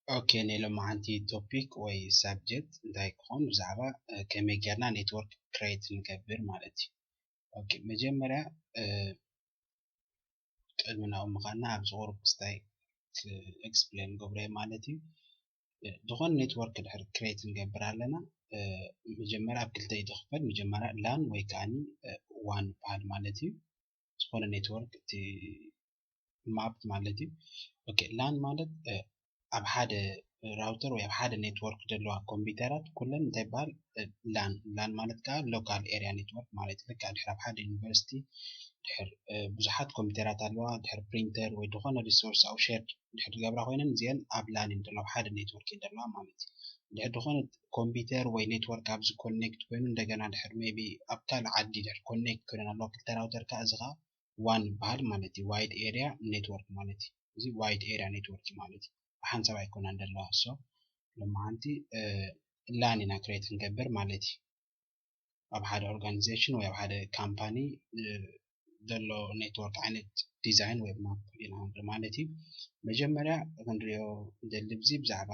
Okay, ናይ ሎማዓንቲ topic ወይ subject እንታይ ክኾን፣ ብዛዕባ ከመይ ጌርና network create ንገብር ማለት እዩ። Okay, መጀመርያ ቅድሚ ናብኡ ምኻድና ኣብዚ ቁሩብ ክስታይ explain ገብረ ማለት እዩ። ዝኾነ network ድሕር create ንገብር ኣለና፣ መጀመርያ ኣብ ክልተ እዩ ዝኽፈል። መጀመርያ LAN ወይ ከዓኒ WAN በሃል ማለት እዩ። ዝኾነ network እቲ map ማለት እዩ። Okay, LAN ማለት ኣብ ሓደ router ወይ ኣብ ሓደ network ዘለዋ ኮምፒውተራት ኩለን እንታይ ይበሃል? LAN። LAN ማለት ከዓ local area network ማለት እዩ። ልክዕ ድሕር ኣብ ሓደ university ድሕር ብዙሓት ኮምፒውተራት ኣለዋ፣ ድሕር printer ወይ ዝኾነ resource ኣው shared ድሕር ዝገብራ ኮይነን እዚአን ኣብ LAN እየን ዘለዋ፣ ኣብ ሓደ network እየን ዘለዋ ማለት እዩ። ድሕር ዝኾነ ኮምፒውተር ወይ network ኣብዚ connect ኮይኑ እንደገና ድሕር maybe ኣብ ካልእ ዓዲ ድሕር connect ኮይነን ኣለዋ ክልተ router ከዓ እዚ ከዓ WAN ይበሃል ማለት እዩ። Wide area network ማለት እዩ። እዚ wide area network እዩ ማለት እዩ። ብሓንሳብ ኣይኮናን ዘለዋ። So ሎማዓንቲ LAN ኢና create ክንገብር ማለት እዩ። ኣብ ሓደ organization ወይ ኣብ ሓደ company ዘሎ network ዓይነት design ወይ map ኢና ክንርኢ ማለት እዩ። መጀመርያ ክንሪኦ ንደሊ ብዚ ብዛዕባ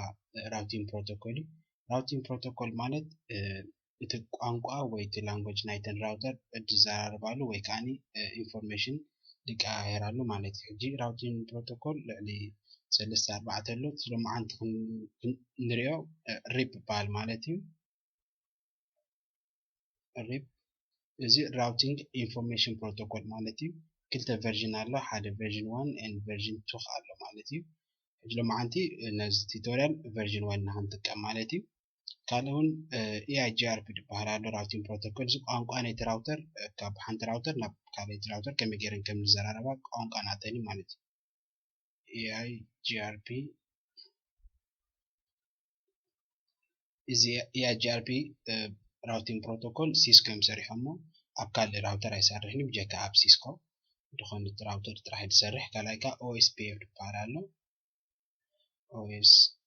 routing protocol እዩ። Routing protocol ማለት እቲ ቋንቋ ወይ እቲ language ናይተን router ዝዘራረባሉ ወይ ከዓኒ information ዝቀያየራሉ ማለት እዩ። ሕጂ routing protocol ልዕሊ ሰለስተ ኣርባዕተ ኣሎ። እቲ ሎማዓንቲ ክንሪኦ RIP ይበሃል ማለት እዩ። RIP እዚ routing information protocol ማለት እዩ። ክልተ version ኣሎ፣ ሓደ version one and version two ኣሎ ማለት እዩ። ሕጂ ሎማዓንቲ ነዚ tutorial version one ኢና ክንጥቀም ማለት እዩ። ካልእ እውን EIGRP ዝበሃል ኣሎ routing protocol። እዚ ቋንቋ ናይቲ router ካብ ሓንቲ router ናብ ካልኣይቲ router ከመይ ገይረን ከም ዝዘራረባ ቋንቋ ናተን እዩ ማለት እዩ። EIGRP እዚ EIGRP routing protocol Cisco እዮም ሰሪሖሞ። ኣብ ካልእ router ኣይሰርሕን እዩ፣ ብጀካ ኣብ Cisco። ዝኾነ router ጥራሕ ዝሰርሕ። ካልኣይ ከዓ OSPF ዝበሃል ኣሎ። OSPF።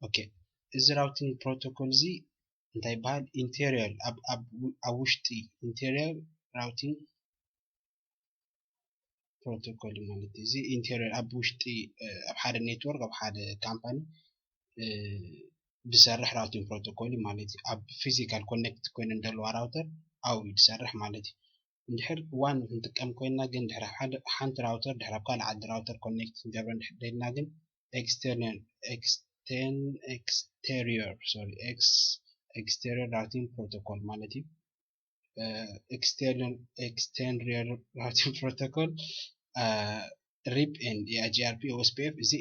Okay፣ እዚ routing protocol እዚ እንታይ ይበሃል? Interior ኣብ ኣብ ኣብ ውሽጢ interior routing protocol ማለት እዩ። እዚ interior ኣብ ውሽጢ ኣብ ሓደ network ኣብ ሓደ company ዝሰርሕ routing protocol እዩ ማለት እዩ። ኣብ physical connect ኮይነን ዘለዋ router ኣብኡ እዩ ዝሰርሕ ማለት እዩ። እንድሕር WAN ክንጥቀም ኮይንና ግን ድሕሪ ሓደ ሓንቲ router ድሕሪ ኣብ ካልእ ዓዲ router connect ክንገብረ እንድሕር ደሊና ግን external extern exterior sorry ex exterior routing protocol ማለት እዩ። Exterior exterior routing protocol RIP and EIGRP OSPF እዚ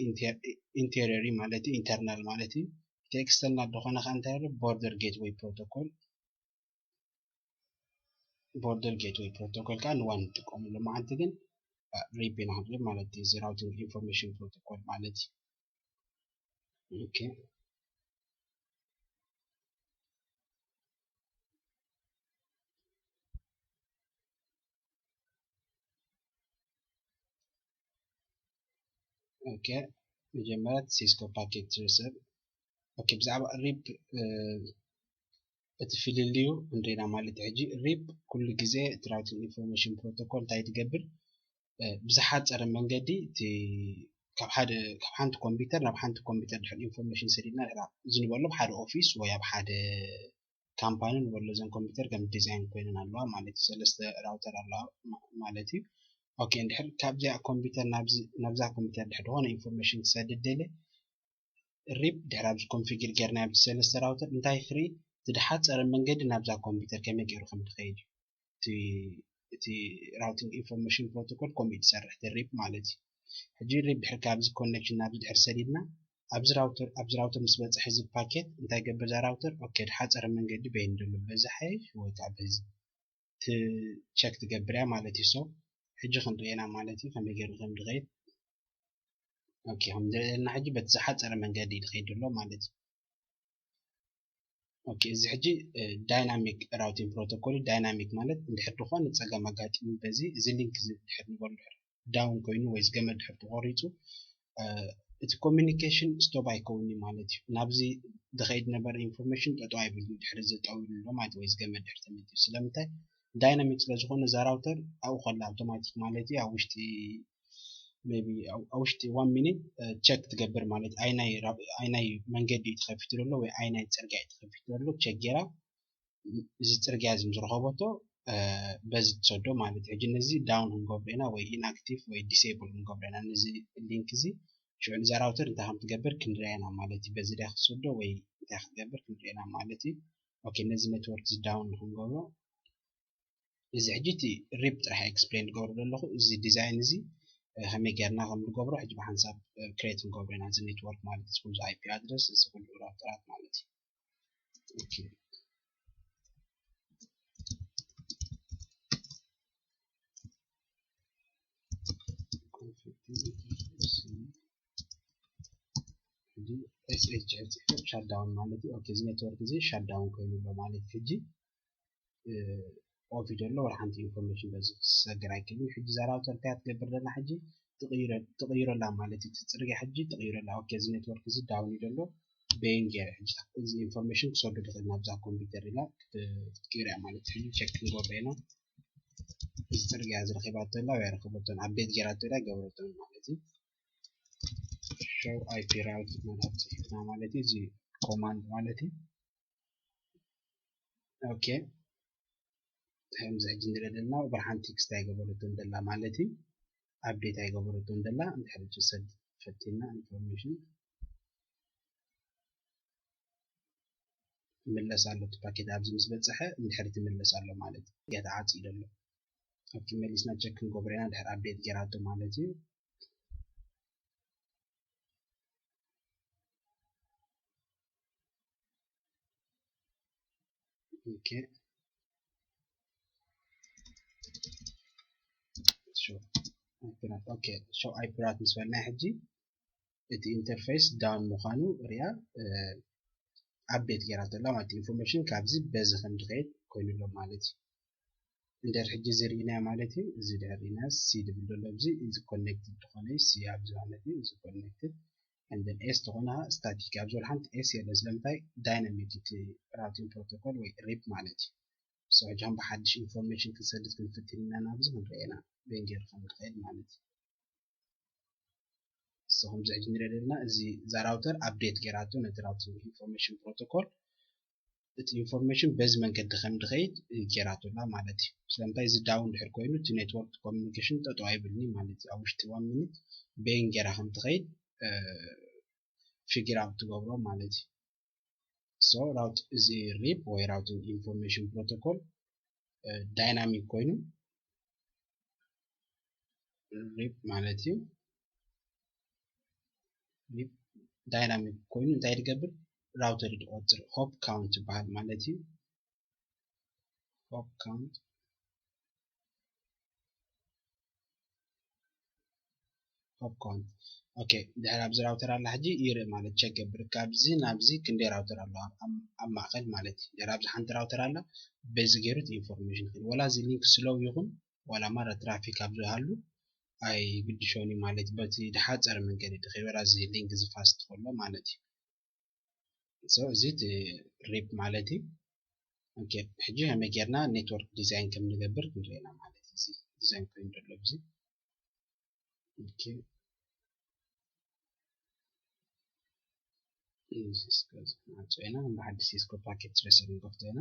interior ማለት እዩ፣ internal ማለት እዩ። እቲ external ዝኾነ ከዓ እንታይ ኣሎ? Border gateway protocol። Border gateway protocol ከዓ ን WAN ንጥቀመሉ። ሎማዓንቲ ግን RIP ኢና ክንርኢ ማለት እዩ፣ እዚ routing information protocol ማለት እዩ። Okay። Okay፣ መጀመርያ Cisco packet tracer። Okay፣ ብዛዕባ RIP እቲ ፍልልዩ እንሪና ማለት እዩ። ሕጂ RIP ኩሉ ግዜ እቲ routing information protocol እንታይ ትገብር? ብዝሓፀረ መንገዲ እቲ ካብ ሓደ ካብ ሓንቲ ኮምፒውተር ናብ ሓንቲ ኮምፒውተር ድሕሪ information ሰዲድና ድሕሪ ዝንበሎ ኣብ ሓደ ኦፊስ ወይ ኣብ ሓደ ካምፓኒ ንበሎ እዘን ኮምፒውተር ከም ዲዛይን ኮይነን ኣለዋ ማለት እዩ። ሰለስተ router ኣለዋ ማለት እዩ። Okay፣ እንድሕር ካብዚኣ ኮምፒውተር ናብዛ ኮምፒውተር ድሕሪ ዝኾነ information ክሰድድ ደለ RIP ድሕሪ ኣብዚ configure ጌርና ኣብዚ ሰለስተ router እንታይ ክርኢ? እቲ ድሓፀረ መንገዲ ናብዛ ኮምፒውተር ከመይ ገይሩ ከም ዝኸይድ እዩ። እቲ routing information protocol ከምኡ እዩ ዝሰርሕ፣ እቲ RIP ማለት እዩ። ሕጂ RIP ድሕሪ ካብዚ connection ናብዚ ድሕሪ ሰዲድና ኣብዚ router ኣብዚ router ምስ በፅሕ እዚ ፓኬት እንታይ ገብር እዛ router? Okay፣ ድሓፀረ መንገዲ በይኑ ዘሎ በዚ ሓይሽ ወይ ከዓ በዚ check ትገብር እያ ማለት እዩ። So ሕጂ ክንሪኤና ማለት እዩ ከመይ ገይሩ ከም ዝኸይድ። Okay፣ ከም ዝረኣየና ሕጂ በቲ ዝሓፀረ መንገዲ ዝኸይድ ዘሎ ማለት እዩ። Okay፣ እዚ ሕጂ dynamic routing protocol እዩ። Dynamic ማለት እንድሕር ዝኾነ ፀገም ኣጋጢሙ በዚ እዚ link እዚ ድሕር ንበሉ ድሕር down ኮይኑ ወይ ዝገመድ ድሕር ተቆሪፁ እቲ communication stop ኣይከውን እዩ ማለት እዩ። ናብዚ ዝኸይድ ነበረ information ጠጠው ኣይብል ድሕሪ እዚ ጠው ኢሉ ኣሎ ማለት ወይ ዝገመድ ድሕር ተመልሱ። ስለምንታይ? Dynamic ስለዝኾነ እዛ router ኣብኡ ከላ automatic ማለት እዩ ኣብ ውሽጢ maybe ኣብ ውሽጢ one minute check ትገብር ማለት ኣይናይ መንገዲ እዩ ተኸፊቱ ዘሎ ወይ ኣይናይ ፅርግያ እዩ ተኸፊቱ ዘሎ check ጌራ እዚ ፅርግያ እዚ ምስ ረኸበቶ በዚ ትሰዶ ማለት እዩ። ሕጂ ነዚ down ክንገብሮ ኢና ወይ inactive ወይ disable ክንገብሮ ኢና። ነዚ link እዚ ሽዑ እዛ router እንታይ ከም ትገብር ክንሪኣ ኢና ማለት እዩ። በዚ ድያ ክትሰዶ ወይ እንታይ ክትገብር ክንሪኣ ኢና ማለት እዩ። okay ነዚ network እዚ down ክንገብሮ እዚ ሕጂ እቲ rip ጥራሕ explain ዝገብሮ ዘለኹ እዚ design እዚ ከመይ ጌርና ከም ንገብሮ ሕጂ ብሓንሳብ create ክንገብሮ ኢና እዚ network ማለት እዚ ኩሉ IP address እዚ ኩሉ routerኣት ማለት እዩ። okay SSH ጽሒፍ shutdown ማለት እዩ። okay እዚ network እዚ shutdown ኮይኑ ኣሎ ማለት እዩ። ሕጂ off እዩ ዘሎ ወላ ሓንቲ information በዚ ክሰግር ኣይክእልን። ሕጂ እዛ router እንታይ ትገብር ዘላ ሕጂ ትቕይሮ ኣላ ማለት እዩ። እቲ ፅርግያ ሕጂ ትቕይሮ ኣላ። okay እዚ network እዚ down እዩ ዘሎ በየን ገይረ ሕጂ እዚ information ክሰዶ ዝኽእል ናብዛ ኮምፒውተር ኢላ ክትቅይሮ እያ ማለት እዩ። ሕጂ check ክንገብሮ ኢና። እዚ ፅርግያ እዚ ረኺባቶ ኣላ ወይ ኣይረኸበቶን update ገይራቶ ኣላ ኣይገበረቶን ማለት እዩ። show IP route ማለት ፅሒፍና ማለት እዩ። እዚ command ማለት እዩ። okay ከምዚ ሕጂ ንርኢ ዘለና ብርሃን text ኣይገበረቶን ዘላ ማለት እዩ። update ኣይገበረቶን ዘላ እንድሕር ሕጂ ሰድ ፈቲና information ይምለስ ኣሎ እቲ ፓኬት ኣብዚ ምስ በፀሐ እንድሕር ይምለስ ኣሎ ማለት እዩ። ተዓፂዩ ዘሎ ኣብቲ መሊስና check ክንገብሮ ኢና ድሕር update ጌራቶ ማለት እዩ። okay show IP route okay show IP route ምስ በልና ሕጂ እቲ interface down ምዃኑ ሪኣ update ጌራቶ ኣላ ማለት እዩ። information ካብዚ በዚ ከም ዝኸይድ ኮይኑ ኣሎ ማለት እዩ። እንድሕር ሕጂ እዚ ርኢናዮ ማለት እዩ። እዚ ድሕር ርኢና C ድብል ዘሎ ኣብዚ እዚ connected ዝኾነ C ኣብዚ ማለት እዩ። እዚ connected and then S ዝኾነ static ኣብዚ ወላ ሓንቲ S የለን። ስለምንታይ dynamic እቲ routing protocol ወይ rip ማለት እዩ። so ሕጂ ከም ብሓድሽ information ክንሰድድ ክንፍትን ኢና ናብዚ ክንርኢ ኢና በየን ገይሩ ከም ዝኸይድ ማለት እዩ። so ከምዚ ሕጂ ንሪኦ ዘለና እዚ እዛ router update ጌራቶ ነቲ routing information protocol እቲ information በዚ መንገዲ ከም ዝኸይድ ጌራቶ ኣላ ማለት እዩ። ስለምንታይ እዚ down ድሕር ኮይኑ እቲ network communication ጠጠው ኣይብልን ማለት እዩ። ኣብ ውሽጢ one minute በየን ጌራ ከም ትኸይድ figure out ትገብሮ ማለት እዩ። so route እዚ rip ወይ routing information protocol dynamic ኮይኑ rip ማለት እዩ። rip dynamic ኮይኑ እንታይ ዝገብር router ዝቆፅር hop count ይበሃል ማለት እዩ። hop count hop count okay ድሕር ኣብዚ router ኣላ ሕጂ ይርኢ ማለት check ገብር ካብዚ ናብዚ ክንደይ router ኣሎ ኣብ ማእኸል ማለት እዩ። ድሕር ኣብዚ ሓንቲ router ኣላ በዚ ገይሩ እቲ information ይኽእል ወላ እዚ link slow ይኹን ዋላ ማራ traffic ኣብ ዝሃሉ ኣይግድሾን እዩ ማለት በቲ ዝሓፀረ መንገዲ ድኸይበራ እዚ link እዚ fast ከሎ ማለት እዩ። so እዚ rip ማለት እዩ። okay ሕጂ ከመይ ጌርና network design ከም ንገብር ክንርኢ ኢና ማለት እዩ። እዚ design ኮይኑ ዘሎ ኣብዚ okay cisco ንዓጾ ኢና ብሓድሽ cisco packet tracer ንከፍቶ ኢና።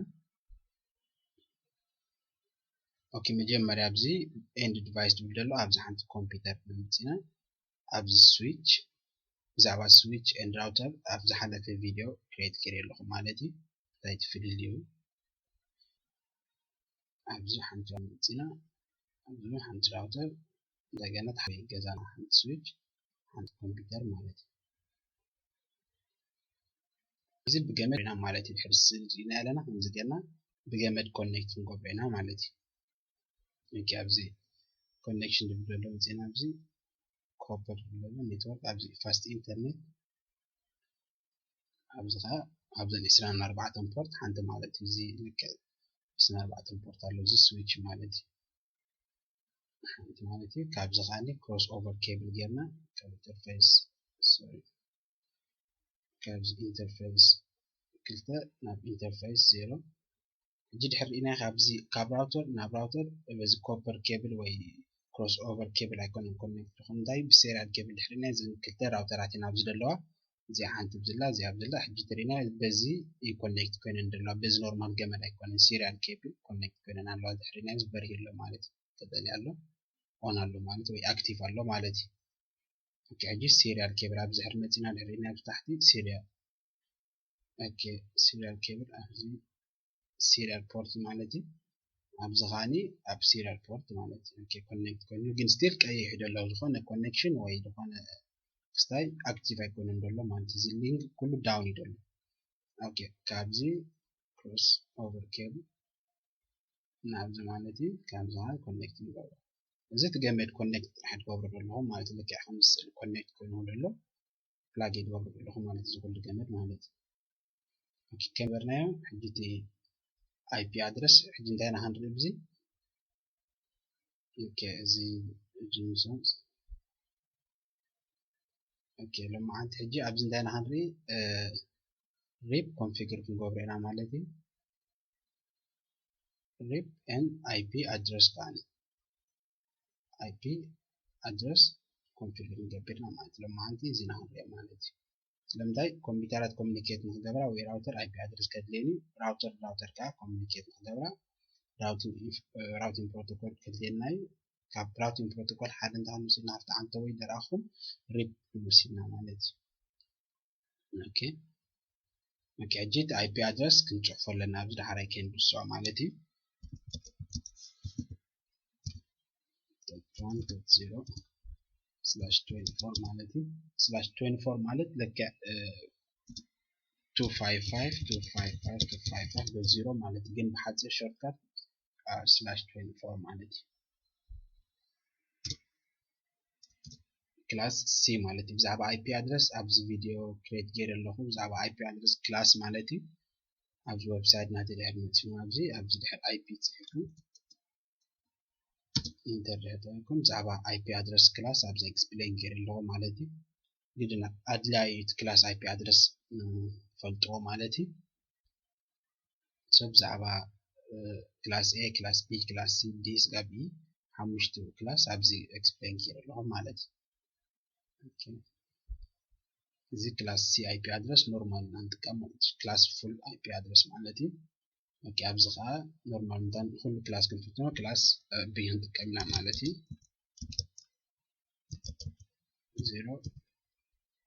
okay መጀመርያ ኣብዚ end device ዝብል ዘሎ ኣብዚ ሓንቲ ኮምፒውተር ንምፅና ኣብዚ switch ብዛዕባ switch and router ኣብ ዝሓለፈ video create ገይረ ኣለኹ ማለት እዩ። እንታይ እቲ ፍልልዩ ኣብዚ ሓንቲ መፂና ኣብዚ ሓንቲ router እንደገና ተሓይ ገዛና ሓንቲ switch ሓንቲ ኮምፒውተር ማለት እዩ። እዚ ብገመድ ኢና ማለት እዩ። ድሕሪ ስእሊ ርኢና ኣለና ከምዚ ገና ብገመድ connect ክንገብሮ ኢና ማለት እዩ። okay ኣብዚ connection ዝብል ዘሎ መፂና ኣብዚ copper ዝብል ዘሎ network ኣብዚ fast internet ኣብዚ ከዓ ኣብዘን ዕስራን ኣርባዕተን port ሓንቲ ማለት እዩ። እዚ ልክዕ ዕስራን ኣርባዕተን port ኣሎ እዚ switch ማለት እዩ። ሓንቲ ማለት እዩ። ካብዚ ከዓ cross over cable ጌርና ካብ interface sorry ካብዚ interface ክልተ ናብ interface zero ሕጂ ድሕሪ ርኢና ካብዚ ካብ router ናብ router በዚ copper cable ወይ cross over cable ኣይኮነን connect ዝኾን እንታይ ብ serial cable ድሕሪና እዘን ክልተ ራውተራት ኢና ኣብዚ ዘለዋ እዚኣ ሓንቲ ብዝላ እዚኣ ብዝላ ሕጂ ትሪና በዚ እዩ connect ኮይነን ዘለዋ በዚ normal ገመድ ኣይኮነን serial cable connect ኮይነን ኣለዋ ድሕሪና ዝበርህ ኣሎ ማለት እዩ ቀጠልያ ኣሎ on ኣሎ ማለት ወይ active ኣሎ ማለት እዩ okay ሕጂ serial cable ኣብዚ ድሕሪ መፂና ድሕሪና ኣብዚ ታሕቲ serial okay serial cable ኣብዚ serial port ማለት እዩ ኣብዚ ኻኒ ኣብ serial port ማለት እዩ okay connect ኮይኑ ግን still ቀይሕ እዩ ዘሎ ዝኾነ connection ወይ ዝኾነ ክስታይ active ኣይኮነን ዘሎ ማለት እዚ link ኩሉ down እዩ ዘሎ okay ካብዚ cross over cable ናብዚ ማለት እዩ ካብዚ ኸዓ connect ንገብሮ እዚ እቲ ገመድ connect ጥራሕ ትገብሮ ዘለኹም ማለት ልክዕ ከም ስእሊ connect ኮይኑ ዘሎ plug ይገብሮ ዘለኹም ማለት እዚ ኩሉ ገመድ ማለት እዩ okay ከበርናዮ ሕጂ እቲ IP address ሕጂ እንታይ ኢና ክንርኢ ብዚ okay እዚ ሕጂ ምስ okay ሎማዓንቲ ሕጂ ኣብዚ እንታይ ኢና ክንርኢ rip configure ክንገብሮ ኢና ማለት እዩ rip and IP address ከዓኒ IP address configure ንገብር ኢና ማለት እዩ ሎማዓንቲ እዚ ኢና ክንሪኦ ማለት እዩ ስለምንታይ ኮምፒውተራት communicate ንክገብራ ወይ router IP address ከድልየኒ router router ከዓ communicate ንክገብራ routing protocol ከድልየና እዩ ካብ routing protocol ሓደ እንተኾን ምስልና ኣብቲ ዓንተ ወይ ደረኣኹም rip ክንወስድና ማለት እዩ okay okay ሕጂ እቲ IP address ክንፅሕፎ ኣለና ኣብዚ ዳሕራይ ከንብስዖ ማለት እዩ one dot zero slash twenty-four ማለት እዩ slash twenty-four ማለት ልክዕ two five five two five five two five five dot zero ማለት እዩ ግን ብሓፂር shortcut slash twenty-four ማለት እዩ class C ማለት እዩ ብዛዕባ IP address ኣብዚ video create ገይረ ኣለኹ ብዛዕባ IP address class ማለት እዩ ኣብዚ website ናተይ ድሕር መፅኹም ኣብዚ ኣብዚ ድሕር IP ፅሒፍኩም enter ድሕር ተባሂልኩም ብዛዕባ IP address class ኣብዚ explain ገይረ ኣለኹ ማለት እዩ ግድና ኣድላይ እዩ እቲ class IP address ፈልጥዎ ማለት እዩ so ብዛዕባ class A class B class C D ስጋብ E ሓሙሽቱ class ኣብዚ explain ገይረ ኣለኹ ማለት እዩ እዚ class C IP address normal ኢና ንጥቀም ማለት እዩ class full IP address ማለት እዩ okay ኣብዚ ከዓ normal እንተ ኩሉ class ክንፍትኖ class B ክንጥቀም ኢና ማለት እዩ ዜሮ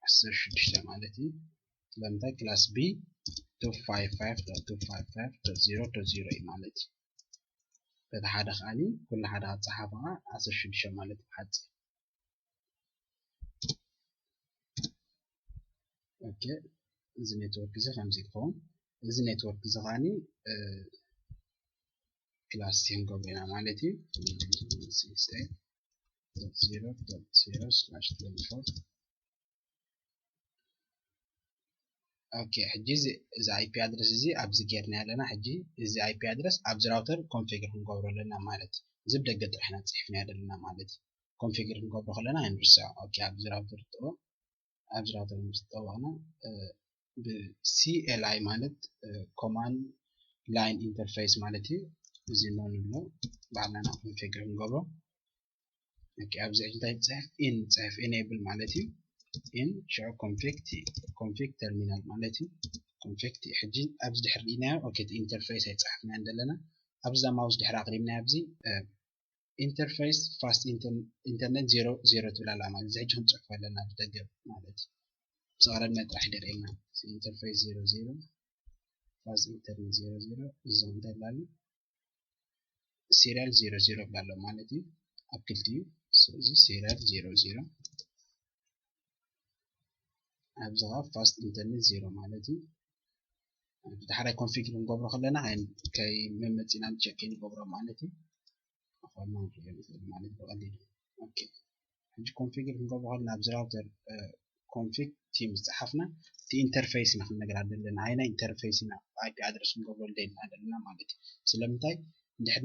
ዓሰርተ ሽዱሽተ ማለት እዩ ስለምንታይ class B two five five two five five zero zero እዩ ማለት እዩ በቲ ሓደ ከዓኒ ኩሉ ሓደ ክፀሓፍ ከዓ ዓሰርተ ሽዱሽተ ማለት ብሓፂር okay እዚ network እዚ ከምዚ ክኸውን እዚ network እዚ ከዓኒ class C ክንገብሮ ኢና ማለት እዩ zero zero slash twenty-four okay ሕጂ እዚ IP address እዚ ኣብዚ ጌርና ኣለና ሕጂ እዚ IP address ኣብዚ router configure ክንገብሮ ኣለና ማለት እዩ እዚ ብደገ ጥራሕ ኢና ፅሒፍና ዘለና ማለት እዩ configure ክንገብሮ ከለና ኣይንርስዖ okay ኣብዚ router ጥዎ ኣብዚ router ምስ ጠወቕና ብ CLI ማለት command line interface ማለት እዩ እዚ no ንብሎ ባዕልና ኢና configure ክንገብሮ okay ኣብዚ ሕጂ እንታይ ንፅሕፍ in ንፅሕፍ enable ማለት እዩ in ሽዑ config config terminal ማለት እዩ config ሕጂ ኣብዚ ድሕር ርኢናዮ okay እቲ interface ኣይፀሓፍናዮን ዘለና ኣብዚ ዛ mouse ድሕር ኣቕሪብናዮ ኣብዚ interface fast internet zero zero ትብል ኣላ ማለት እዚ ሕጂ ክንፅሕፎ ኣለና ብደገ ማለት እዩ ምስ ኣቕረብና ጥራሕ ደርእየና interface zero zero fast internet zero zero እዚ እንታይ ብላሉ serial zero zero ብላ ኣሎ ማለት እዩ ኣብ ክልቲኡ ስለዚ serial zero zero ኣብዚ ከዓ fast internet zero ማለት እዩ ዳሕራይ configure ክንገብሮ ከለና ከይመመፂና check ንገብሮ ማለት እዩ ኣኾና ንሪኦ ንኽእል ማለት ብቐሊሉ okay ሕጂ configure ክንገብሮ ከለና ኣብዚ router config team ዝፀሓፍና እቲ interface ኢና ክንነግራ ዘለና ኣይና interface ኢና IP address ክንገብሮ ደልና ዘለና ማለት እዩ ስለምንታይ እንድሕር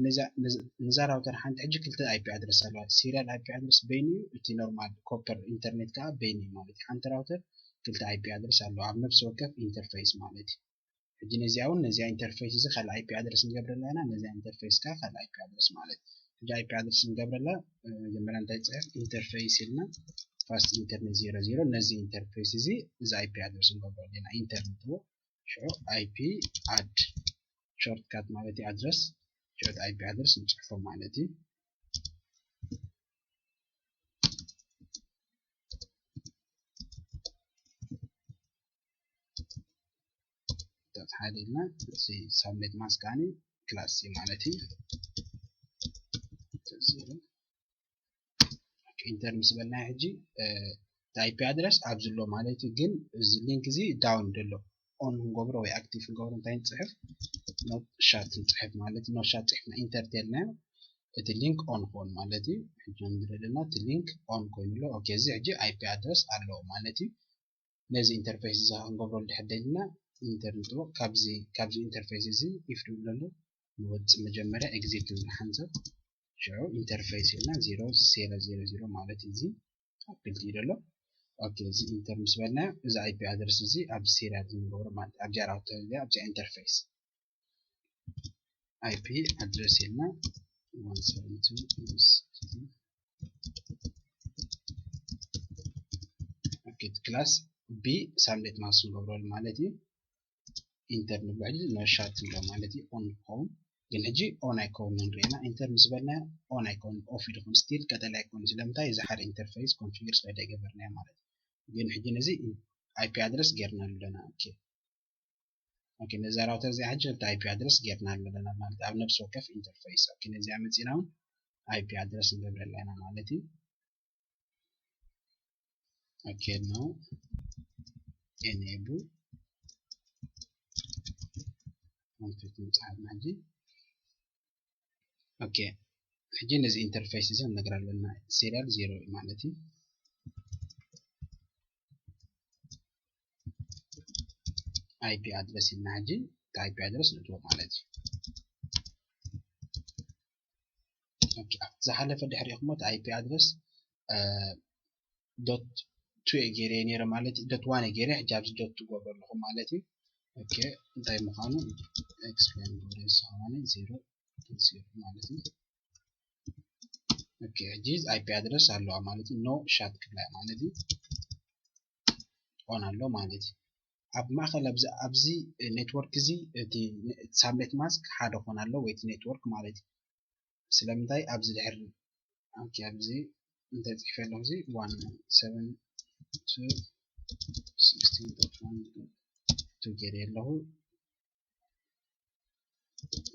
ነዛ router ሓንቲ ሕጂ ክልተ IP address ኣለዋ serial IP address በይኑ እዩ እቲ normal copper internet ከዓ በይኑ እዩ ማለት እዩ ሓንቲ router ክልተ IP address ኣለዋ ኣብ ነፍሲ ወከፍ interface ማለት እዩ ሕጂ ነዚኣ እውን ነዚኣ interface እዚ ካልእ IP address ንገብረላ ኢና ነዚኣ interface ከዓ ካልእ IP address ማለት እዩ ሕጂ IP ኣድረስ ንገብረላ መጀመርያ እንታይ ጽሕፍ ኢንተርፌስ ኢልና fast internet zero zero ነዚ ኢንተርፌስ እዚ እዚ IP ኣድረስ ንገብረሉ ኢና ኢንተር ንጥቦ ሽዑ IP ad shortcut ማለት እዩ ኣድረስ ሽዑ IP ኣድረስ ንጽሕፎ ማለት እዩ። ሓደ ኢልና subnet mask ኣኒ class ማለት እዩ። ኢንተር ምስ በልና ሕጂ IP ኣድረስ ኣብዚ ኣሎ ማለት እዩ። ግን እዚ ሊንክ እዚ down ዘሎ on ክንገብሮ ወይ active ክንገብሮ እንታይ ንፅሕፍ not shut ንፅሕፍ ማለት እዩ። Not shut ፅሕፍና ኢንተር ተልናዮ እቲ ሊንክ on ክኾን ማለት እዩ። ሕጂ ንርኢ ዘለና እቲ ሊንክ on ኮይኑ ኣሎ። ኦኬ እዚ ሕጂ IP ኣድረስ ኣለዎ ማለት እዩ። ነዚ ኢንተርፌስ እዚ ክንገብረሉ ድሕር ደሊና ኢንተር ንጥቦ ካብዚ ካብዚ ኢንተርፌስ እዚ if ድብል ኣሎ ንወፅእ መጀመርያ exit ንብል ሓንሳብ ሽዑ ኢንተርፌስ ኢልና zero serial zero zero ማለት እዚ ኣፕልቲ እዩ ዘሎ። ኦኬ እዚ ኢንተር ምስ በልና እዚ IP ኣድረስ እዚ ኣብ serial ንገብሮ ማለት ኣብዚኣ ራውተር እዚኣ ኣብዚኣ ኢንተርፌስ IP ኣድረስ ኢልና one seven two ኦኬ እቲ ክላስ ብ subnet mask ንገብረሉ ማለት እዩ። ኢንተር ንብሎ ሕጂ not shut ንብሎ ማለት እዩ on ክኸውን ግን ሕጂ on ኣይከውን ንሪኤና ኢንተር ምስ በልና on ኣይከውን off ይድኹን still ቀጠልያ ኣይከውን ስለምንታይ እዚ ሓደ ኢንተርፌስ ኮንፊገር ስለ ዘይገበርናዮ ማለት እዩ። ግን ሕጂ ነዚ IP ኣድረስ ጌርናሉ ኣለና። ኦኬ ኦኬ ነዛ ራውተር እዚኣ ሕጂ ክልተ IP ኣድረስ ጌርናሉ ኣለና ማለት ኣብ ነፍሲ ወከፍ ኢንተርፌስ። ኦኬ ነዚኣ መፂና እውን IP ኣድረስ ንገብረላ ኢና ማለት እዩ። ኦኬ no enable config ንፅሓፍና ሕጂ። ኦኬ ሕጂ ነዚ ኢንተርፌስ እዚ ንነግራ ኣለና serial zero ማለት እዩ። IP ኣድረስ ኢልና ሕጂ እቲ IP ኣድረስ ንእትዎ ማለት እዩ። ኦኬ ኣብቲ ዝሓለፈ ድሕሪኹሞ እቲ IP ኣድረስ dot two እየ ገይረ ነይረ ማለት እዩ። dot one እየ ገይረ ሕጂ ኣብዚ dot two ገብረ ኣለኹ ማለት እዩ። ኦኬ እንታይ ምዃኑ explain ገብረ ዝሰማኒ zero zero ማለት እዩ። ኦኬ ሕጂ IP ኣድረስ ኣለዋ ማለት እዩ። No shut ክብላ ማለት እዩ። on ኣሎ ማለት እዩ። ኣብ ማእኸል ኣብዚ ኣብዚ ኔትወርክ እዚ እቲ subnet mask ሓደ ክኾን ኣለዎ ወይ እቲ ኔትወርክ ማለት እዩ። ስለምንታይ ኣብዚ ድሕሪ ኦኬ ኣብዚ እንታይ ፅሒፈ ኣለኹ እዚ one seven two sixteen dot one two ገይረ ኣለኹ።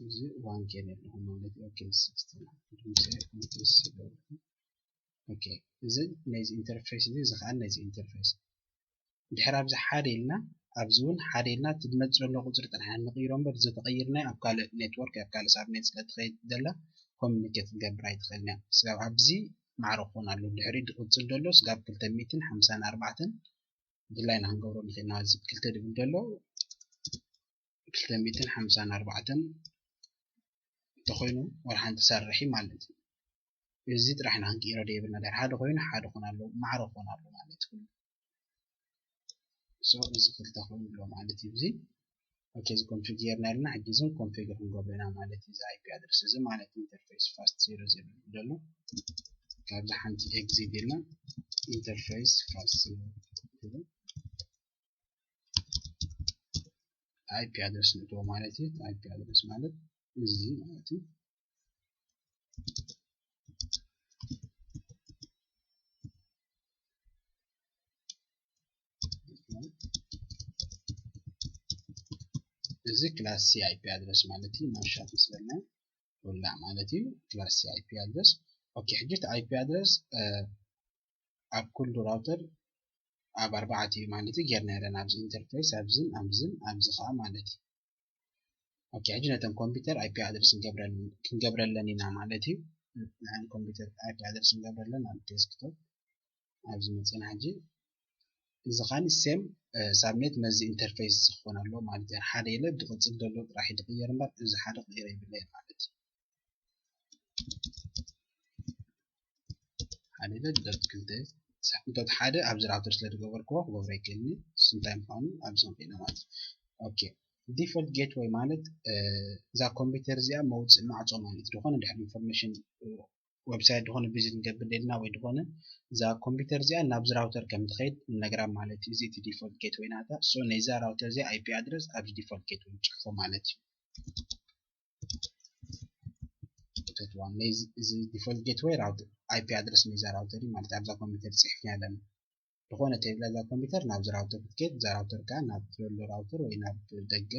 እዚ one ገይረ ኣለኹ ማለት እዩ። ኦኬ sixteen ድምፂ ኮምፕረስ ይገብር። ኦኬ እዚ ነዚ ኢንተርፌስ እዚ እዚ ከዓ ነዚ ኢንተርፌስ ድሕሪ ኣብዚ ሓደ ኢልና ኣብዚ እውን ሓደ ኢልና እቲ ዝመፅእ ዘሎ ቁፅሪ ጥራሕ ንቕይሮ እምበር ዝተቐይርናዮ ኣብ ካልእ ኔትወርክ ኣብ ካልእ subnet ስለ ትኸይድ ዘላ ኮሚኒኬት ክትገብር ኣይትኽእልን እያ። ስጋብ ኣብዚ ማዕረ ክኾን ኣለዎ ድሕሪኡ ዝቕፅል ዘሎ ስጋብ ክልተ ሚእትን ሓምሳን ኣርባዕተን ድላይና ክንገብሮ ንኽእል ኢና። እዚ ክልተ ድብል ዘሎ ክልተ ሚእትን ሓምሳን ኣርባዕተን እንተኾይኑ ዋላ ሓንቲ ሰርሕ እዩ ማለት እዩ። እዚ ጥራሕ ኢና ክንቅይሮ ዘይብልና ድሕሪ ሓደ ኮይኑ ሓደ ክኾን ኣለዎ ማዕረ ክኾን ኣለዎ ማለት እዩ። so እዚ ክልተ ኮይኑ ኣሎ ማለት እዩ። እዚ ኦኬ እዚ ኮንፊግ ጌርና ኣለና ሕጂ እዞም ኮንፊግ ክንገብሮ ኢና ማለት እዩ። እዚ IP ኣድረስ እዚ ማለት ኢንተርፌስ ፋስት ዜሮ ዜሮ ዘሎ ካብዚ ሓንቲ ኤግዚት ኢልና ኢንተርፌስ ፋስት ዜሮ ዝብል IP ኣድረስ ንእትዎ ማለት እዩ። IP ኣድረስ ማለት እዚ ማለት እዩ። እዚ ክላስ ሲ IP ኣድረስ ማለት እዩ። ማሻት ምስ በልና ውላዕ ማለት እዩ። ክላስ ሲ IP ኣድረስ ኦኬ። ሕጂ እቲ IP ኣድረስ ኣብ ኩሉ ራውተር ኣብ ኣርባዕተ እዩ ማለት እዩ ጌርና ኣለና ኣብዚ ኢንተርፌስ ኣብዝን ኣብዝን ኣብዚ ከዓ ማለት እዩ። ኦኬ ሕጂ ነተን ኮምፒውተር IP ኣድረስ ክንገብረለን ኢና ማለት እዩ። ንዓን ኮምፒውተር IP ኣድረስ ክንገብረለን ኣብ ዴስክቶፕ ኣብዚ መፅና ሕጂ እዚ ከዓ ሴም ሳብኔት ነዚ ኢንተርፌስ ዝኸውን ኣለዎ ማለት እዩ። ሓደ ኢለ ዝቕፅል ዘሎ ጥራሕ እዩ ዝቕየር እምበር እዚ ሓደ ክቕየር የብለይ ማለት እዩ። ሓደ ኢለ ዶት ክልተ ዶት ሓደ ኣብዚ ራውተር ስለ ዝገበርክዎ ክገብሮ ይክእልኒ። እሱ እንታይ ምዃኑ ኣብዚ ንሪኦ ማለት እዩ። ኦኬ Default gateway ማለት እዛ ኮምፒውተር እዚኣ መውፅእ ማዕፆ ማለት ዝኾነ ድሕሪ ኢንፎርሜሽን ዌብሳይት ዝኾነ ቪዚት ንገብር ደልና ወይ ዝኾነ እዛ ኮምፒውተር እዚኣ ናብዚ ራውተር ከም ትኸይድ ንነግራ ማለት እዩ። እዚ እቲ default gateway ናታ። So ነዛ ራውተር እዚኣ IP address ኣብዚ default gateway ንፅሕፎ ማለት እዩ። እዚ default gateway IP address ነዛ ራውተር ማለት ኣብዛ ኮምፒውተር ፅሒፍና ኣለና። ዝኾነ ተይብላ እዛ ኮምፒውተር ናብዚ ራውተር ክትከይድ፣ እዛ ራውተር ከዓ ናብ ዘሎ ራውተር ወይ ናብ ደገ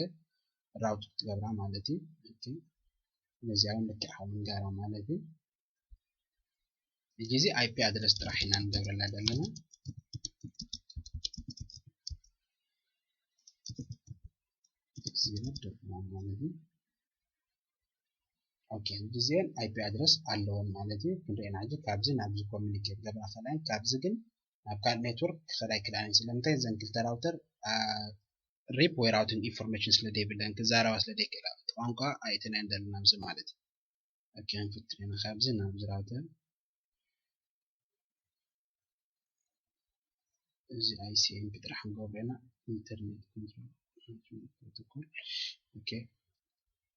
ራውት ክትገብራ ማለት እዩ። ነዚኣ እውን ልክዕ ከምኡ ንገብራ ማለት እዩ። ሕጂ እዚ IP address ጥራሕ ኢና ንገብረላ ዘለና። ማለት እዩ። ኦኬ፣ ሕጂ እዚአን IP address ኣለወን ማለት እዩ። ክንሪአን ሕጂ ካብዚ ናብዚ ኮሚኒኬት ገብራ ከላይን ካብዚ ግን ናብ ካልእ ኔትወርክ ክኸዳ ኣይክልኣን። ስለምንታይ? እዘን ክልተ ራውተር ሪፕ ወይ ራውቲንግ ኢንፎርሜሽን ስለ ዘይብለን ክዛረባ ስለ ዘይክእላ ቋንቋ ኣይእተናየን ዘለና ኣብዚ ማለት እዩ። ኦኬ፣ ክንፍትን ኢና ካብዚ ናብዚ ራውተር እዚ ICMP ጥራሕ ክንገብሮ ኢና። ኢንተርኔት ኮንትሮል ፕሮቶኮል። ኦኬ፣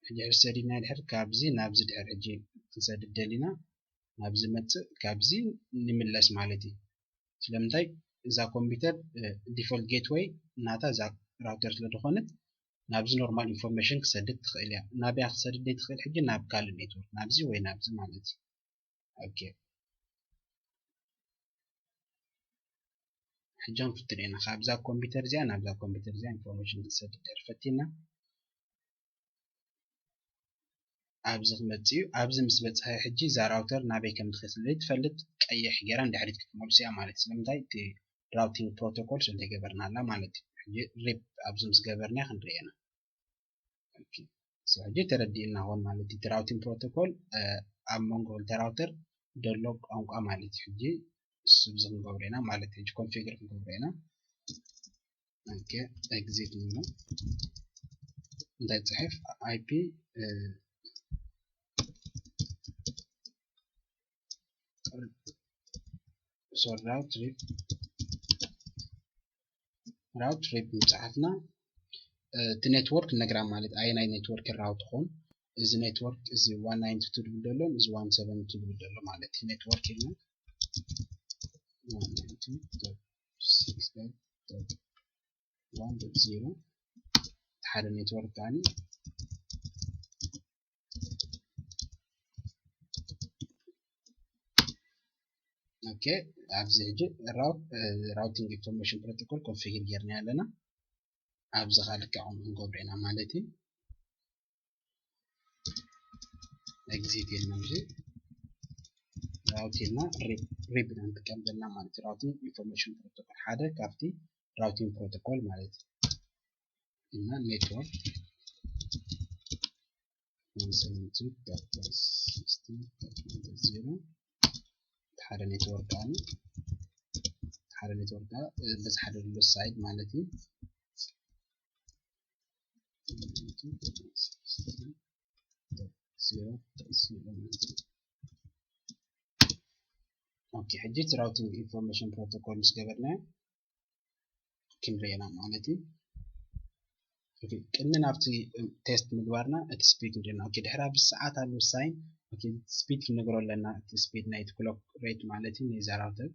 ሕጂ ሕጂ ሰዲድና ድሕር ካብዚ ናብዚ ድሕር ሕጂ ክንሰድድ ደሊና ናብዚ መፅእ ካብዚ ንምለስ ማለት እዩ። ስለምንታይ? እዛ ኮምፒውተር default gateway ናታ እዛ ራውተር ስለ ዝኾነት ናብዚ ኖርማል ኢንፎርሜሽን ክሰድድ ትኽእል እያ። ናበያ ክሰድድ ዘይትኽእል ሕጂ ናብ ካልእ ኔትወርክ ናብዚ ወይ ናብዚ ማለት እዩ። ኦኬ፣ ሕጂ ክንፍትን ኢና ካብዛ ኮምፒውተር እዚኣ ናብዛ ኮምፒውተር እዚኣ ኢንፎርሜሽን ክንሰድድ ድሕር ፈቲና ኣብዚ ክመፅእ እዩ። ኣብዚ ምስ በፅሐ ሕጂ እዛ ራውተር ናበይ ከም ትኸይድ ስለ ዘይትፈልጥ ቀይሕ ገይራ ንድሕሪት ክትመልሶ እያ ማለት እዩ። ስለምንታይ? እቲ ራውቲንግ ፕሮቶኮል ስለ ዘይገበርናላ ማለት እዩ። ሕጂ ሪፕ ኣብዚ ምስ ገበርና ክንርኢ ኢና። ኦኬ፣ ሕጂ ተረዲእና ኾን ማለት እዩ። እቲ ራውቲንግ ፕሮቶኮል ኣብ መንጎ ክልተ ራውተር ዘሎ ቋንቋ ማለት እዩ። ሕጂ እሱ ብዚ ክንገብሮ ኢና ማለት እዩ። ሕጂ ኮንፊግር ክንገብሮ ኢና። ኦኬ፣ ኤግዚት ንብሎ። እንታይ ጽሕፍ? IP ሶሪ፣ ራውት ሪፕ፣ ራውት ሪፕ ምጽሓፍና እቲ ኔትወርክ ነግራ ማለት ኣየናይ ኔትወርክ ራውት ኾን። እዚ ኔትወርክ እዚ one ninety two ድብል ደሎ፣ እዚ one seventy two ድብል ደሎ ማለት እዩ። ኔትወርክ ኢልና one ninety two dot six dot one dot zero ሓደ ኔትወርክ ኣኒ ኦኬ፣ ኣብዚ ሕጂ ራውቲንግ ኢንፎርሜሽን ፕሮቶኮል ኮንፊግር ጌርና ኣለና። ኣብዚ ኸዓ ልክዕ ከምኡ ክንገብሮ ኢና ማለት እዩ። ኤግዚት ኢልና ሕጂ ራውት ኢልና ሪፕ ኢና ንጥቀም ዘለና ማለት እዩ። ራውቲንግ ኢንፎርሜሽን ፕሮቶኮል ሓደ ካብቲ ራውቲንግ ፕሮቶኮል ማለት እዩ። እና ኔትወርክ one seventy two dot sixteen dot one dot zero ሓደ ኔትወርክ ኣሉ ሓደ ኔትወርክ በዚ ሓደ ዘሎ ሳይድ ማለት እዩ። ኦኬ፣ ሕጂ እቲ ራውቲንግ ኢንፎርሜሽን ፕሮቶኮል ምስ ገበርናዮ ክንሪኤና ማለት እዩ። ኦኬ፣ ቅድሚ ናብቲ ቴስት ምግባርና እቲ ስፒድ ንሪኤና። ኦኬ፣ ድሕሪ ኣብ ሰዓት ኣብ ምሳይን ኦኬ፣ ስፒድ ክንነግሮ ኣለና። እቲ ስፒድ ናይቲ ክሎክ ሬት ማለት እዩ፣ ናይዛ ራውተር።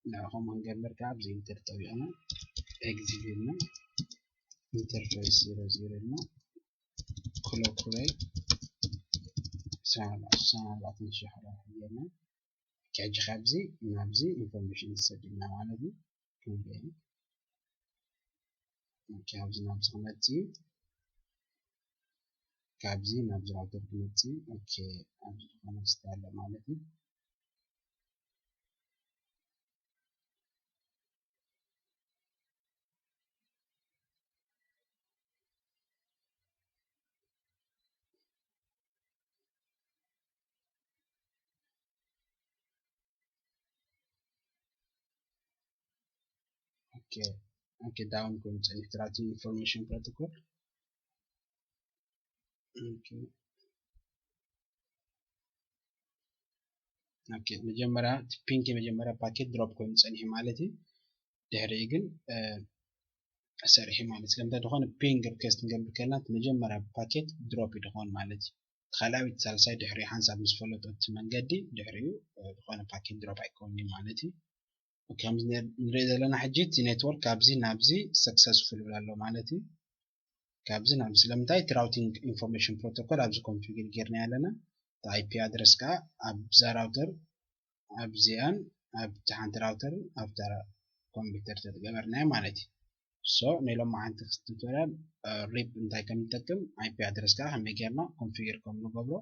ንዕኹም ክንገብር ከዓ ኣብዚ ኢንተር ጠቢቕና ኤግዚት ኢልና ኢንተርፌስ ዜሮ ዜሮ ኢልና ክሎክ ሬት ዕስራን ኣርባዕተን ሺሕ ጌርና ሕጂ ካብዚ ናብዚ ኢንፎርሜሽን ዝሰድልና ማለት እዩ። ክንሪኦ ኦኬ፣ ኣብዚ ናብዚ ክመጽእ እዩ። ካብዚ ናብዚ ራውተር ክመጽእ እዩ። ኦኬ፣ ኣብዚ ዝኾነ ስታ ኣሎ ማለት እዩ። ኦኬ፣ ኦኬ፣ ዳውን ኮይኑ ጸኒሑ ራውቲንግ ኢንፎርሜሽን ፕሮቶኮል። ኦኬ፣ ኦኬ፣ መጀመርያ እቲ ፒንክ የመጀመርያ ፓኬት ድሮፕ ኮይኑ ጸኒሑ ማለት እዩ። ድሕሪኡ ግን ሰሪሑ ማለት እዩ። ስለምንታይ ዝኾነ ping request ክንገብር ከለና እቲ መጀመርያ ፓኬት ድሮፕ እዩ ድኾን ማለት እዩ። እቲ ካልኣይ ወይ እቲ ሳልሳይ ድሕሪኡ ሓንሳብ ምስ ፈለጦ እቲ መንገዲ ድሕሪኡ ዝኾነ ፓኬት ድሮፕ ኣይከውን እዩ ማለት እዩ። ከምዚ ንሪኦ ዘለና ሕጂ እቲ ኔትወርክ ካብዚ ናብዚ ሰክሰስፉል ይብል ኣሎ ማለት እዩ። ካብዚ ናብ ስለምንታይ እቲ routing information protocol ኣብዚ ኮንፊግር ጌርና ኣለና። እቲ IP ኣድረስ ከዓ ኣብዛ ራውተር ኣብዚኣን ኣብቲ ሓንቲ ራውተርን ኣብታ ኮምፒውተር ተገበርናዮ ማለት እዩ። So ናይ ሎማዓንቲ ቱቶሪያል ሪፕ እንታይ ከም ንጠቅም IP ኣድረስ ከዓ ከመይ ጌርና ኮንፊግር ከም ንገብሮ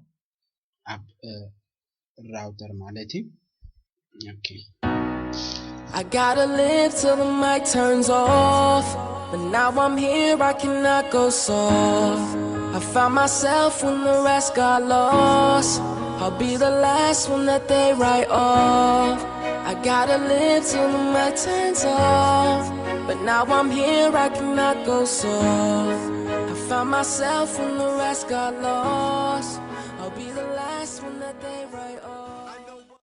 ኣብ ራውተር ማለት እዩ። Okay. I gotta live till the mic turns off. But now I'm here, I cannot go soft. I find myself when the rest got lost. I'll be the last one that they write off. I gotta live till the mic turns off. But now I'm here, I cannot go soft. I find myself when the rest got lost. I'll be the last one that they